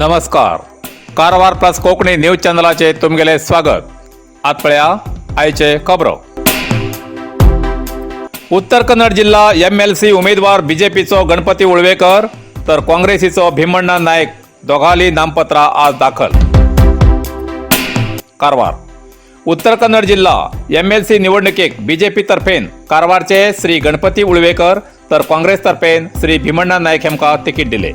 नमस्कार, Karwar plus Konkani news चॅनलाचे तुमगेले स्वागत. आत पळया आयचे खबरो. उत्तर कन्नड जिल्हा एमएलसी उमेदवार बीजेपीचो गणपती उळवेकर तर काँग्रेसीचो भीमण्णा नायक दोघाली नामपत्रा आज दाखल. कारवार उत्तर कन्नड जिल्हा एमएलसी निवडणुकीक बीजेपी तर्फेन कारवारचे श्री गणपती उळवेकर तर काँग्रेस तर्फेन श्री भीमण्णा नायक हेमका तिकीट दिले.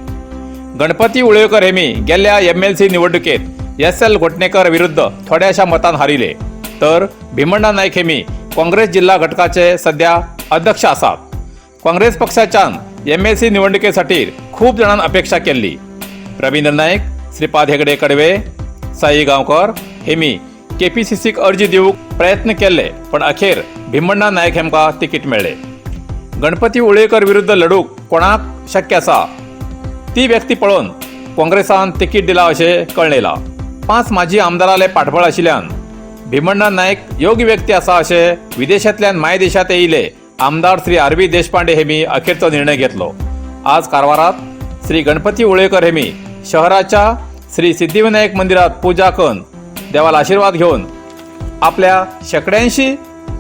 गणपती उळवेकर हेमी गेल्या एमएलसी निवडणुकीत एस एल घोटणेकर विरुद्ध थोड्याशा मतान हारिले, तर भीमण्णा नायक हेमी काँग्रेस जिल्हा घटकाचे सध्या अध्यक्ष आसात. काँग्रेस पक्षाच्यान एमएलसी निवडणुकीसाठी खूप जाणांनी अपेक्षा केल्ली. रवींद्र नाईक, श्रीपाद हेगडे कडवे, साई गांवकर हेमी केपीसीसीक अर्जी दिवंक प्रयत्न केल्ले, पण अखेर भीमण्णा नायक हेमकां तिकीट मेळ्ळे. गणपती उळेकर विरुद्ध लढूक कोणाक शक्य आसा ती व्यक्ती पळोवन काँग्रेसान तिकीट दिला अशें कळ्ळेला. 5 माजी आमदाराले पाठबळ आशिल्ल्यान भीमण्णा नायक योग्य व्यक्ती आसा अशें विदेशांतल्यान माय देशांत येयले आमदार श्री आर व्ही देशपांडे हेमी अखेरचो निर्णय घेतलो. आज कारवारात श्री गणपती उळेकर हेमी शहराच्या श्री सिद्धिविनायक मंदिरात पूजा करून देवाला आशीर्वाद घेऊन आपल्या शेकड्यांशी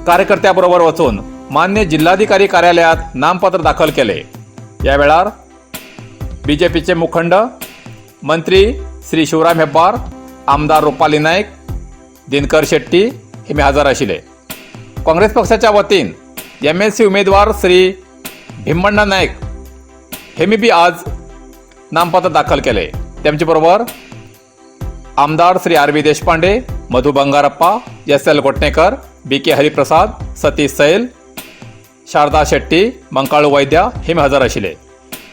कार्यकर्त्याबरोबर वचून मान्य जिल्हाधिकारी कार्यालयात नामपत्र दाखल केले. या वेळार बीजेपीचे मुखंड मंत्री श्री शिवराम हेब्बार, आमदार रुपाली नाईक, दिनकर शेट्टी हे हजर आशिल्ले. काँग्रेस पक्षाच्या वतीन एमएलसी उमेदवार श्री भीमण्णा नायक हेमी बी आज नामपत्र दाखल केले. त्यांचे बरोबर आमदार श्री आर व्ही देशपांडे, मधु बंगारप्पा, एस एल गोटणेकर, बी के हरिप्रसाद, सतीश सैल, शारदा शेट्टी, मंकाळू वैद्य हे हजर आशिल्ले.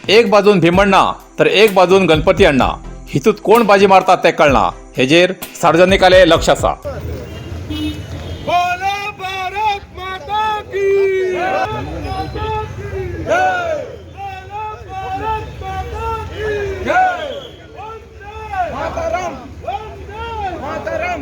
एक बाजून भीमण्णा तर एक बाजून गणपती अण्णा, हितूत कोण बाजी मारतात ते कळना. हेजेर सार्वजनिकाले लक्ष आसा. बोलो भारत माता की जय! बोलो भारत माता की जय! वंदे मातरम! वंदे मातरम!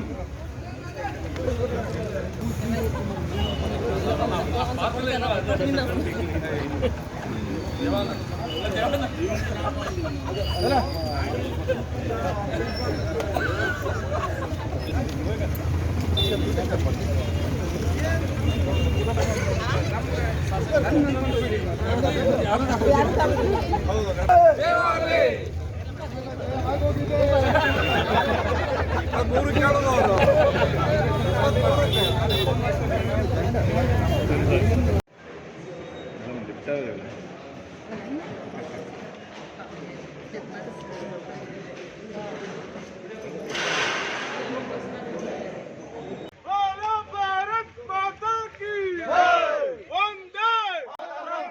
बोलो भारत माता की जय! वंदे मातरम!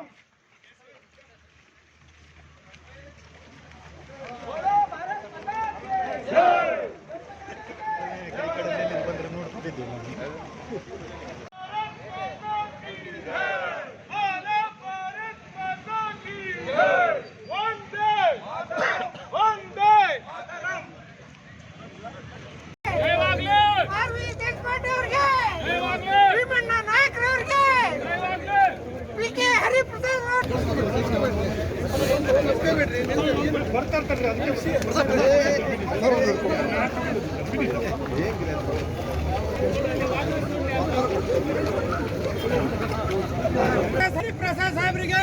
बोलो भारत माता की जय! बोलो भारत माता की जय! वंदे मातरम! वंदे मातरम! जय वागले! ಆರ್ ವಿ ದೇಶಪಾಂಡೆ ಅವ್ರಿಗೆ, ಜೈ ವಾಗ್ಲೆ! ಭೀಮಣ್ಣ ನಾಯಕರವ್ರಿಗೆ, ಜೈ ವಾಗ್ಲೆ! ಪಿ ಕೆ ಹರಿಪ್ರಸಾದ್ ಅವ್ರಿಗೆ. ಹರಿಪ್ರಸಾದ್ ಸಾಹೇಬರಿಗೆ,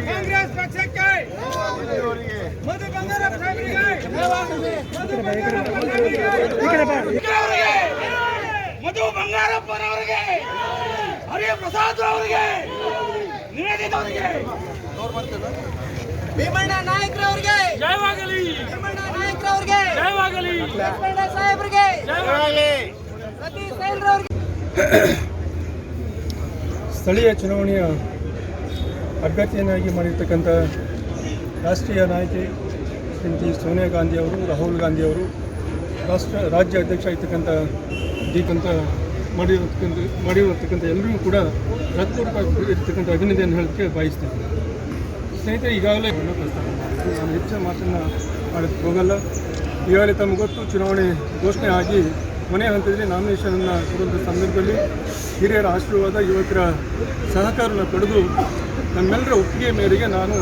ಕಾಂಗ್ರೆಸ್ ಪಕ್ಷಕ್ಕೆ, ಮಧು ಬಂಗಾರಪ್ಪ ಸಾಹೇಬರಿಗೆ, ಮಧು ಬಂಗಾರಪ್ಪ ಸಾಹೇಬರಿಗೆ, ಮಧು ಬಂಗಾರಪ್ಪನವರಿಗೆ, ಹರಿಪ್ರಸಾದ್ ಅವರಿಗೆ, ನಿವೇದಿತ ಅವರಿಗೆ. ಭೀಮಣ್ಣ ನಾಯಕರವ್ರಿಗೆ ಜಯವಾಗಲಿ! ಭೀಮಣ್ಣ ನಾಯಕರವ್ರಿಗೆ, ಜಯವಾಗಲಿ! ದೇಶಪಾಂಡೆ ಸಾಹೇಬ್ರಿಗೆ, ಜಯವಾಗಲಿ! ಸತೀಶ್ ಸೈಲ್ರವ್ರಿಗೆ. ಸ್ಥಳೀಯ ಚುನಾವಣೆಯ ಅಭ್ಯರ್ಥಿಯನ್ನಾಗಿ ಮಾಡಿರ್ತಕ್ಕಂಥ ರಾಷ್ಟ್ರೀಯ ನಾಯಕಿ ಶ್ರೀಮತಿ ಸೋನಿಯಾ ಗಾಂಧಿ ಅವರು, ರಾಹುಲ್ ಗಾಂಧಿ ಅವರು, ರಾಜ್ಯ ಅಧ್ಯಕ್ಷ ಆಗಿರ್ತಕ್ಕಂಥ ಡಿ ಕಂತ ಮಾಡಿರತಕ್ಕಂಥ ಎಲ್ಲರಿಗೂ ಕೂಡ ಹೃತ್ಪೂರ್ವಕ ಇರ್ತಕ್ಕಂಥ ಅಭಿನಂದನೆಯನ್ನು ಹೇಳೋಕ್ಕೆ ಬಯಸ್ತೇನೆ. ಸ್ನೇಹಿತರೆ, ಈಗಾಗಲೇ ಪ್ರಸ್ತಾಪ ಮಾಡಿದ್ದು, ನಾನು ಹೆಚ್ಚು ಮಾತನ್ನು ಆಡೋಕ್ಕೆ ಹೋಗಲ್ಲ. ಈಗಾಗಲೇ ತಮಗೆ ಗೊತ್ತು, ಚುನಾವಣೆ ಘೋಷಣೆ ಆಗಿ ಕೊನೆಯ ಹಂತದಲ್ಲಿ ನಾಮಿನೇಷನನ್ನು ಕೊಡುವಂಥ ಸಂದರ್ಭದಲ್ಲಿ ಹಿರಿಯರ ಆಶೀರ್ವಾದ, ಯುವಕರ ಸಹಕಾರವನ್ನು ಪಡೆದು, ನಮ್ಮೆಲ್ಲರ ಒಪ್ಪಿಗೆ ಮೇರೆಗೆ ನಾನು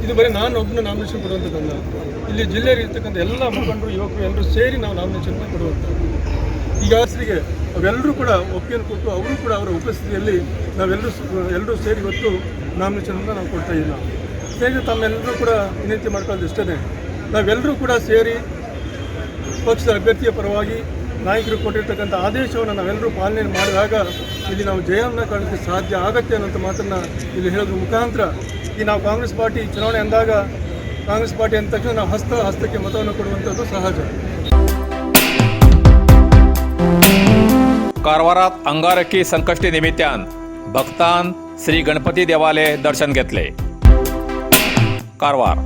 ಇದು ಬರೀ ನಾನು ಒಬ್ಬನ ನಾಮಿನೇಷನ್ ಕೊಡುವಂಥದ್ದಲ್ಲ. ಇಲ್ಲಿ ಜಿಲ್ಲೆಯಲ್ಲಿ ಇರ್ತಕ್ಕಂಥ ಎಲ್ಲ ಮುಖಂಡರು, ಯುವಕರು ಎಲ್ಲರೂ ಸೇರಿ ನಾವು ನಾಮಿನೇಷನ್ ಕೊಡುವಂಥದ್ದು. ಈಗ ಹೆಸರಿಗೆ ಅವೆಲ್ಲರೂ ಕೂಡ ಒಪ್ಪಿಗೆಯನ್ನು ಕೊಟ್ಟು ಅವರು ಕೂಡ ಅವರ ಉಪಸ್ಥಿತಿಯಲ್ಲಿ ನಾವೆಲ್ಲರೂ ಎಲ್ಲರೂ ಸೇರಿ ಇವತ್ತು ನಾಮಿನೇಷನನ್ನು ನಾವು ಕೊಡ್ತಾ ಇಲ್ಲ. ಸ್ನೇಹಿತರೆ, ತಮ್ಮೆಲ್ಲರೂ ಕೂಡ ವಿನಂತಿ ಮಾಡ್ಕೊಳ್ಳೋದು ಇಷ್ಟೇ, ನಾವೆಲ್ಲರೂ ಕೂಡ ಸೇರಿ ಪಕ್ಷದ ಅಭ್ಯರ್ಥಿಯ ಪರವಾಗಿ ನಾಯಕರು ಕೊಟ್ಟಿರ್ತಕ್ಕಂಥ ಆದೇಶವನ್ನು ನಾವೆಲ್ಲರೂ ಪಾಲನೆ ಮಾಡಿದಾಗ ಇಲ್ಲಿ ನಾವು ಜಯವನ್ನು ಕಾಣೋಕ್ಕೆ ಸಾಧ್ಯ ಆಗತ್ತೆ ಅನ್ನೋಂಥ ಮಾತನ್ನು ಇಲ್ಲಿ ಹೇಳೋದ್ರ ಮುಖಾಂತರ ಈ ನಾವು ಕಾಂಗ್ರೆಸ್ ಪಾರ್ಟಿ ಚುನಾವಣೆ ಅಂದಾಗ, ಕಾಂಗ್ರೆಸ್ ಪಾರ್ಟಿ ಅಂದ ತಕ್ಷಣ ನಾವು ಹಸ್ತಕ್ಕೆ ಮತವನ್ನು ಕೊಡುವಂಥದ್ದು ಸಹಜ. कारवारात अंगारकी संकष्टी निमित्तान भक्तान श्री गणपती देवाले दर्शन घेतले. कारवार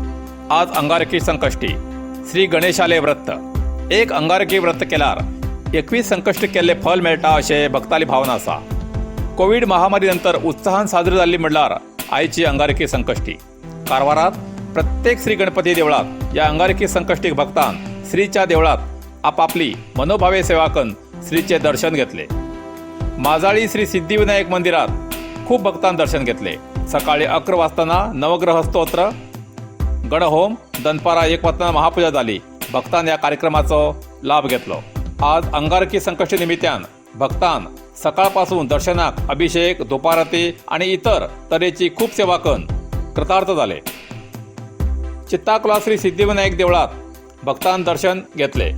आज अंगारकी संकष्टी श्री गणेशाले व्रत. एक अंगारकी व्रत केल्यार 21 संकश्ट केल्ले फल मेळटा अशें भक्ताली भावना आसा. कोवीड महामारी नंतर उत्साहान साजरी जाल्ली म्हणल्यार आयची अंगारकी संकश्टी. कारवारात प्रत्येक श्री गणपती देवळात या अंगारकी संकश्टीक भक्तान श्रीच्या देवळात आपापली मनोभावे सेवा करून श्रीचे दर्शन घेतले. माजाळी श्री सिद्धिविनायक मंदिरात खूप भक्तांनी दर्शन घेतले. सकाळी 11 वाजताना नवग्रह स्तोत्र, गणहोम, दनपारा 1 वाजताना महापूजा झाली. भक्तान या कार्यक्रमाचो लाभ घेतलो. आज अंगारकी संकष्टी निमित्तान भक्तान सकाळपासून दर्शनाक अभिषेक, धुपारती आणि इतर तरेची खूप सेवा करून कृतार्थ झाले. चित्ताकुला श्री सिद्धिविनायक देवळात भक्तान दर्शन घेतले.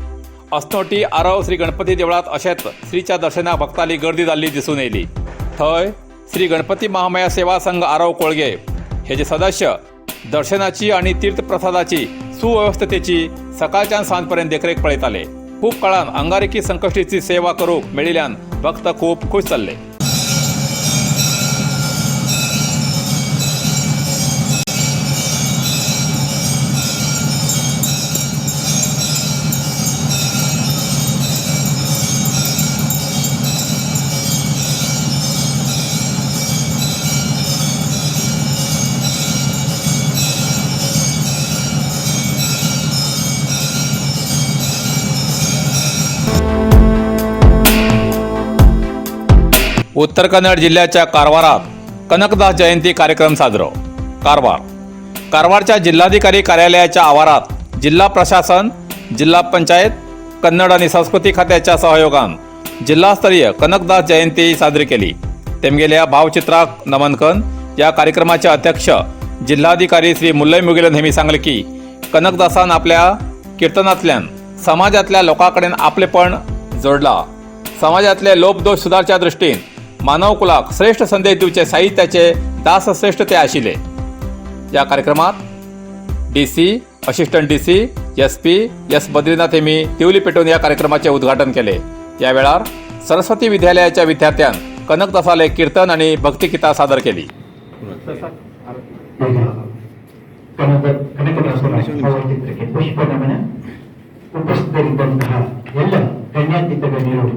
अस्नोटी आरव श्री गणपती देवळात अशेंच श्रीच्या दर्शनाक भक्ताली गर्दी जाल्ली दिसून येयली. थंय श्री गणपती महामाया सेवा संघ आरव कोळगे हेजे सदस्य दर्शनाची आणि तीर्थप्रसादाची सुव्यवस्थेची सकाळच्यान सांजपर्यंत देखरेख पळयताले. खूप काळान अंगारकी संकश्टीची सेवा करूंक मेळिल्ल्यान भक्त खूप खुश जाल्ले. उत्तर कन्नड जिल्ह्याच्या कारवारात कनकदास जयंती कार्यक्रम साजरो. कारवार कारवारच्या जिल्हाधिकारी कार्यालयाच्या आवारात जिल्हा प्रशासन, जिल्हा पंचायत, कन्नड आणि संस्कृती खात्याच्या सहयोगान जिल्हास्तरीय कनकदास जयंती साजरी केली. तेमगेल्या भावचित्राक नमन करून या कार्यक्रमाचे अध्यक्ष जिल्हाधिकारी श्री मुल्लय मुगिलन हेमी सांगले की कनकदासान आपल्या कीर्तनातल्यान समाजातल्या लोकांकडेन आपलेपण जोडला. समाजातले लोपदोष सुधारच्या दृष्टीन मानवकुलाक श्रेष्ठ संदेश दिवचे साहित्याचे दासश्रेष्ठ ते आशिल्ले. या कार्यक्रमात DC, assistant DC, SP S Badrinath हेमी दिवली पेटोवन या कार्यक्रमाचे उद्घाटन केले. या वेळार सरस्वती विद्यालयाच्या विद्यार्थ्यान कनकदासाले कीर्तन आणि भक्तिगीता सादर केली. ಈಗ ಕನಕದಾಸರ ಭಾವಚಿತ್ರಕ್ಕೆ ಪುಷ್ಪ ನಮನ. ಉಪಸ್ಥಿತರಿದ್ದಂತಹ ಎಲ್ಲ ಗಣ್ಯಾತೀತ ಗಣ್ಯರು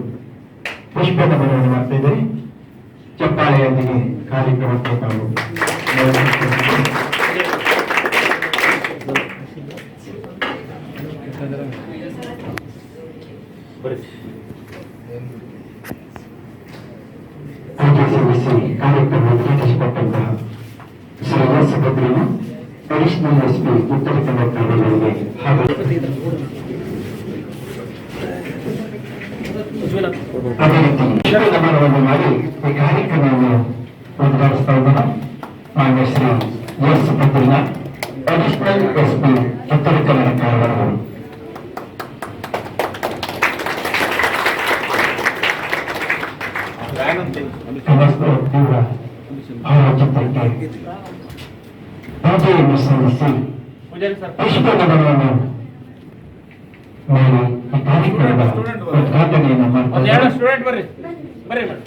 ಪುಷ್ಪ ನಮನವನ್ನು ಮಾಡ್ತಾ ಇದ್ದಾರೆ. ಚಪ್ಪಾಳೆಯೊಂದಿಗೆ ಕಾರ್ಯಕ್ರಮಕ್ಕೆ ತಾವು ನೆರವೇರಿಸಿದ್ದಾರೆ. ಪೂಜೆ ಸಲ್ಲಿಸಿ ಕಾರ್ಯಕ್ರಮ ಉದ್ಘಾಟಿಸಿಕೊಟ್ಟಂತಹ Shri S Badrinath, additional SP, Uttara Kannada ಕಾರ್ಯಗಳಿಗೆ ಹಾಗೂ ಅದೇ ರೀತಿ ನಮನವನ್ನು ಮಾಡಿ ಈ ಕಾರ್ಯಕ್ರಮವನ್ನು ಉದ್ಘಾಟಿಸ್ತಾ ಇದ್ದಾರೆ ಮಾನ್ಯ Shri S Badrinath, additional SP, Uttara Kannada ಕಾರವಾರವರು. ಸಮಸ್ತ ದೇವರ ಭಾವಚಿತ್ರಕ್ಕೆ ಪೂಜೆಯನ್ನು ಸಲ್ಲಿಸಿ ಪುಷ್ಪ ನಮನವನ್ನು ಮಾಡಿ ಈ ಕಾರ್ಯಕ್ರಮದ ಉದ್ಘಾಟನೆಯನ್ನು ಮಾಡ್ತಾರೆ. ಸ್ಟೂಡೆಂಟ್ ಬರ್ರಿ ಬರ್ರಿ ಮೇಡಮ್.